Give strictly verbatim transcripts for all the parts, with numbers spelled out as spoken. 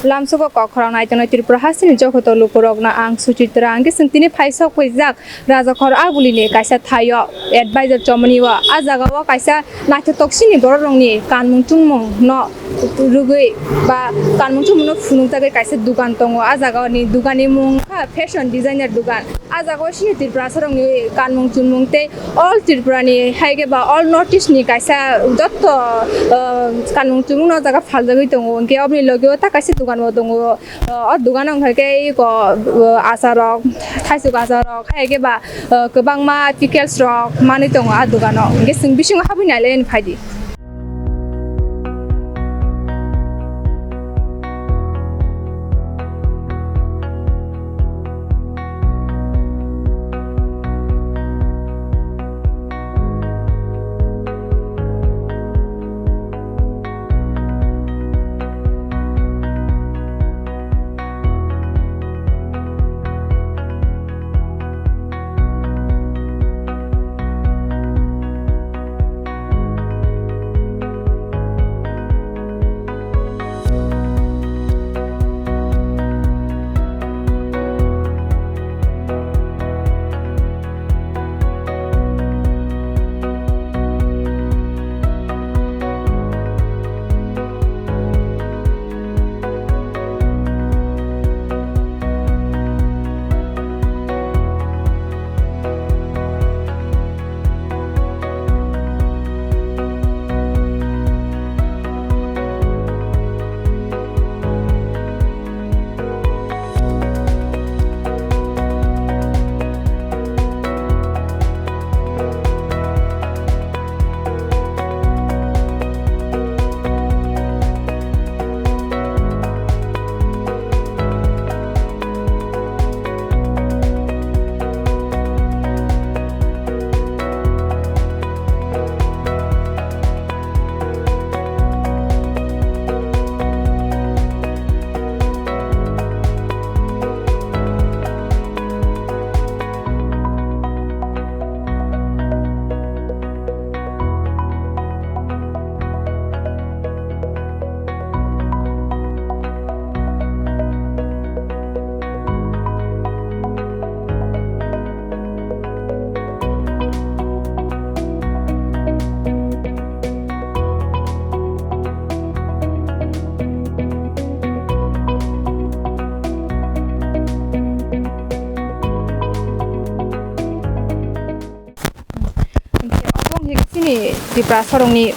Lamsogo kok khorang naitongnai Tripura hasteni joto lukurokno ang Suchitra, ang khe chwng tini phaisok phaijak Rajakhor Agulini kaisa thaio advisor chomani o. A jagao kaisa naithotok sini bororokni kanmung chumungno rwgwi ba kanmung chumungno phunukjagwi kaisa dugan tongo. A jagani duganni mung kha fashion designer dugan. A jagao sini Tripurasarokni kanmung chumung tei all Tripurani hai khe ba all North East ni kaisa jotto, ah, kanmung chumung no jaga phaljagwi tongo. Hwnkhe oboni logi o ta kaisa dugan bo tongo. Ah, o dugan o hwnkhe eko, ah, achar rok, thaisuk achar rok, hai khe ba, ah, kwbangma pickles rok manwi tongo a dugan o. Hwnkhe chwng bisingo habwi nailai ani phaidi. Hwnkhe obo wngkhe chini Tiprasarokni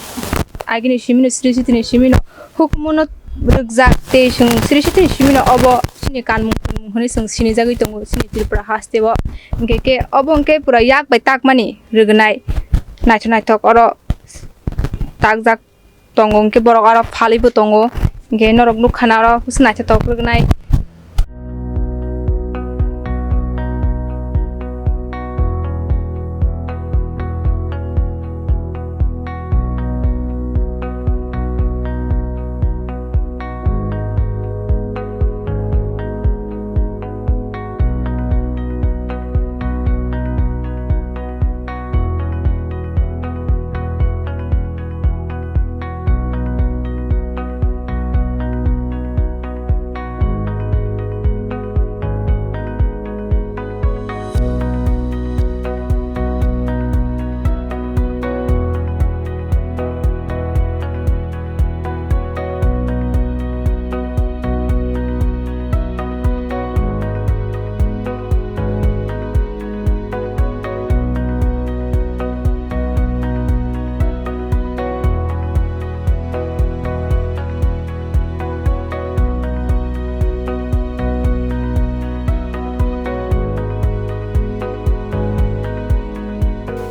agini simino, Sri Sitini simino hukumuno rwkjak tei chwng Sri Sitini simino obo chini kanmung hwnwi chwng sinijagwi tongo chini Tripura hasteo. Hwnkhe khe obo hwnkhe pura yak bai takmani rwgwnai naithok naithok oro takjak tongo, hwnkhe borok aro phalwibo tongo, hwnkhe norok nukha na oro naithotok rwgnai.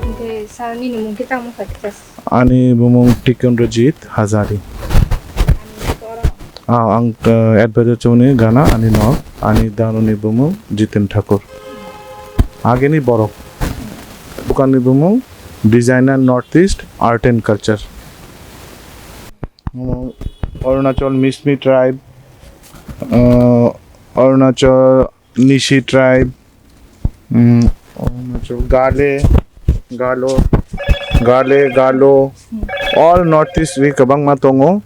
Hwnkhe sir, nini mung khe tamo kha kisa? Ani bumung Tikendrajit Hazari. Ah, ang, eh, advisor chongni gana ani nok, ani danuni bumung Jiten Thakur. Agini borok. Bukanni bumung Designer North East Art and Culture. Bumung Arunachal Mismi tribe, eh, Arunachal Nisi tribe, mm, Arunachal Gale, Galo, Gale, Galo, all North East ri kwbangma tongo,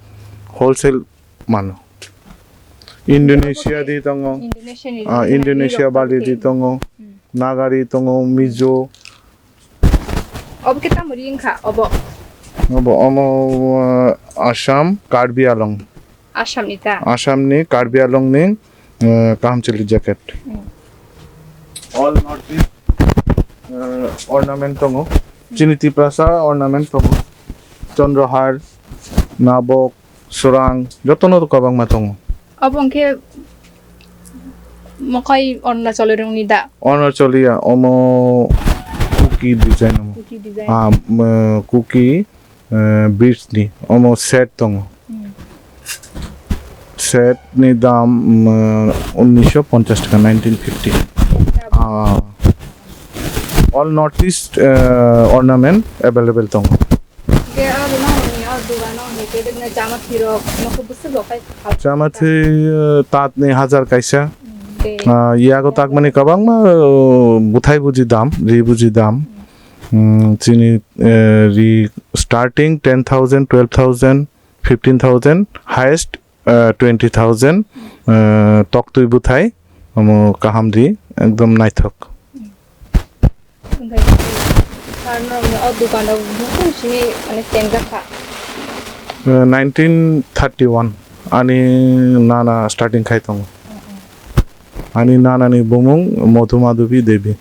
wholesale mano. Indonesia di tongo. Indonesia ni Ah, di Indonesia rok bali di tei. Tongo. Hmm. Nagari tongo, Mizo. Obo khe tamo ri wngkha, obo? Obo, omo, uh, Assam, Karbi Anglong. Assam ni ta? Assam ni, Karbi Anglong ni, uh, kaham chili jacket. Hmm. All North East, uh, ornament tongo. Hmm. Chini Tiprasa ornament tongo. Chandrohar, Nabok, Swrang, jotono kwbangma tongo. Obo hwnkhe mokhai Arunachali rokni da? Arunachaliya, omo Kuki design omo. Kuki design. Ah, m-, Kuki, eh, beads ni, omo set tongo. Hmm. Set ni dam, mm, unnisho ponchash taka, nineteen fifty. Ah, all North East, eh, ornament available tongo. Hingke aro nokni o dogano hingke bebak chamathi rok nokho bwswk rok khai kha. Chamathi, eh, tat ni hajar kaisa. Hmm, de. Ah, yago tak mani kwbangma, eh, buthai buji dam, ri buji dam. Hmm. Hmm, chini, eh, ri starting ten thousand, twelve thousand, fifteen thousand, highest, eh, twenty thousand, eh, toktwi buthai, omo kaham ri, ekdom naithok. Hwnkhe sir, norokni o dukano buphang simi, mane, chengjak kha? Eh, nineteen thirty-one ani nana starting khai tongo. Ani nana ni bumung Madhumadhubi Devi.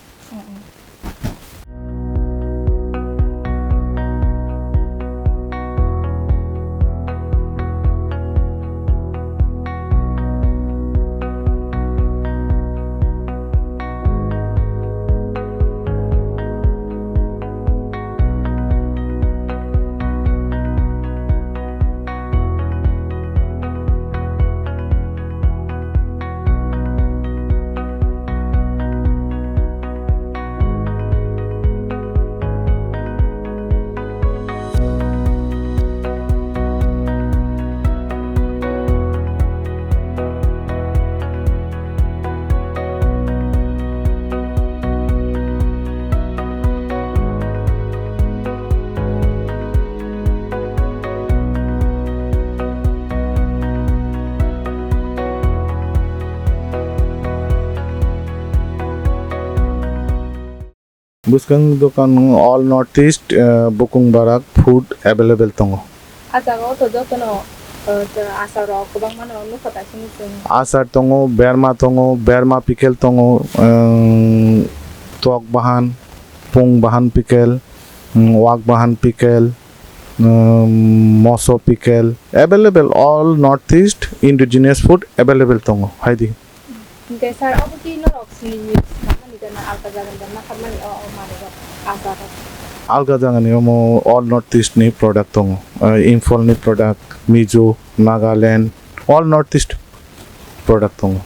Bwskang dokan all North East, eh, bukung barak food available tongo. Ah jaga o to jotono, eh, achar rok kwbangma no nukha ta sini chwng. Achar tongo, berma tongo, berma pickle tongo, eh, tok bahan, pung bahan pickle, mm, wak bahan pickle, mm, moso pickle, available all North East indigenous food available tongo, haidi. Hingke sir, obo ki norok sini use manmani da na alka jagani da na hapmani o, o manwi rok, achar rok? Alka jagani omo all North East ni product tongo. Ah, Imphal ni product, Mizo, Nagaland, all North East product tongo.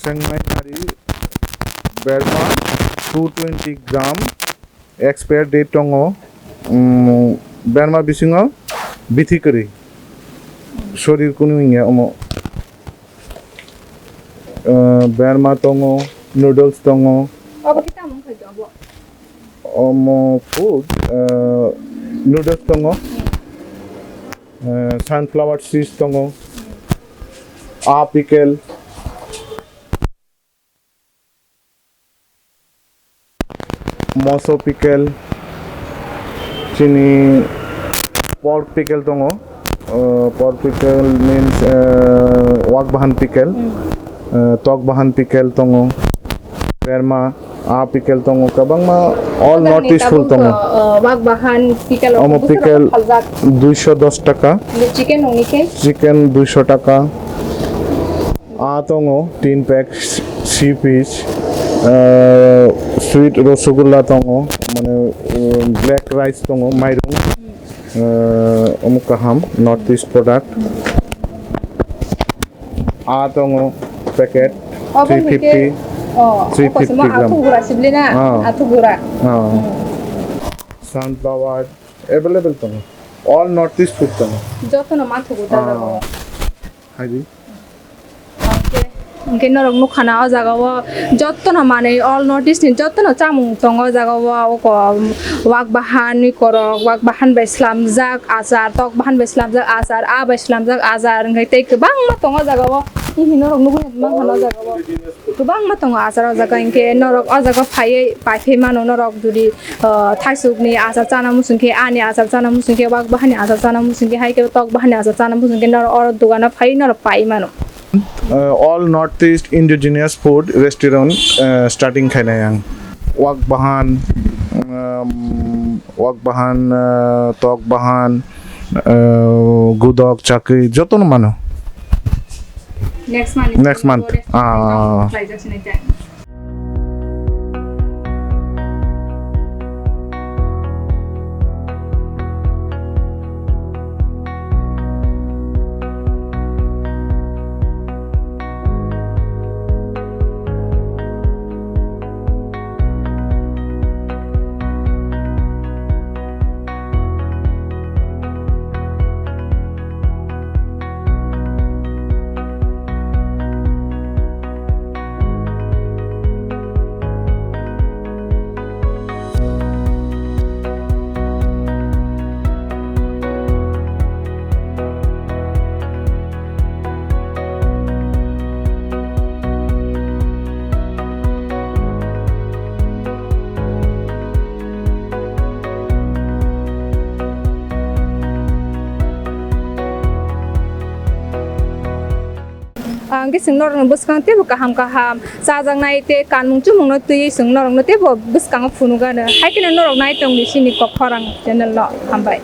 Sengmai nari berma two twenty gram. Expire date tongo, um, berma bisingo bithi kwrwi. Sorir kunu wngya omo. Uh, berma tongo, noodles tongo. Obo khe tamo wngkha obo? Omo food, uh, noodles tongo. Uh, sunflower seeds tongo. A pickle. Moso pickle, chini pork pickle tongo, Uh, pork pickle means, uh, wak bahan pickle, Hmm. Uh, tok bahan pickle tongo, berma, a pickle tongo, kwbangma all North East food tabuk, tongo. Uh, wak bahan pickle Omo pickle phaljak. Duisho dos taka. Chicken rokni khe? Chicken duisho taka. A tongo tin pack, three piece, uh, sweet rosogolla tongo, mane, uh, black rice tongo, mairung, uh, omo kaham, North East product. A tongo packet, Obo three fifty, hwnkhe, oh, three fifty gram. Athu gura sibli na? Ah. Athu gura. Ah. Hmm. Sunflower available tongo. All North East food tongo. Jotono ma thugo da jago. Haidi. Hwnkhe norok nukha na o jaga o jotono manwi all North East ni jotono chamung tongo o jaga o, o ko wak bahan ni korok, wak bahan bai slamjak achar, tok bahan bai slamjak achar, a bai slamjak achar, hwnkhe tei kwbangma tongo o jaga o. Hihi norok nugwi mankha na o jaga o kwbangma tongo achar o jaga, hwnkhe norok o jaga phaiwi paithai mano norok jodi. Uh, thaisukni achar chana muchungkhe, ani achar chana muchungkhe, wak bahani achar chana muchungkhe, hai khe tok bahani achar chana muchungkhe, norok oro dogano phai norok pai mano. Uh, all North East indigenous food restaurant, uh, starting khainai ang. Wak bahan, um, wak bahan, uh, tok bahan, uh, gudok, chakri, jotono mano. Next month. Next month. Ah. Ang khe chwng norokno bwskang teibo kaham kaham chajaknai tei kanmung chumungno twiwi chwng norokno teibo bwskango phunukgano. Hai kheno norok nai tongdi chini Kok Khorang channel no. Hambai.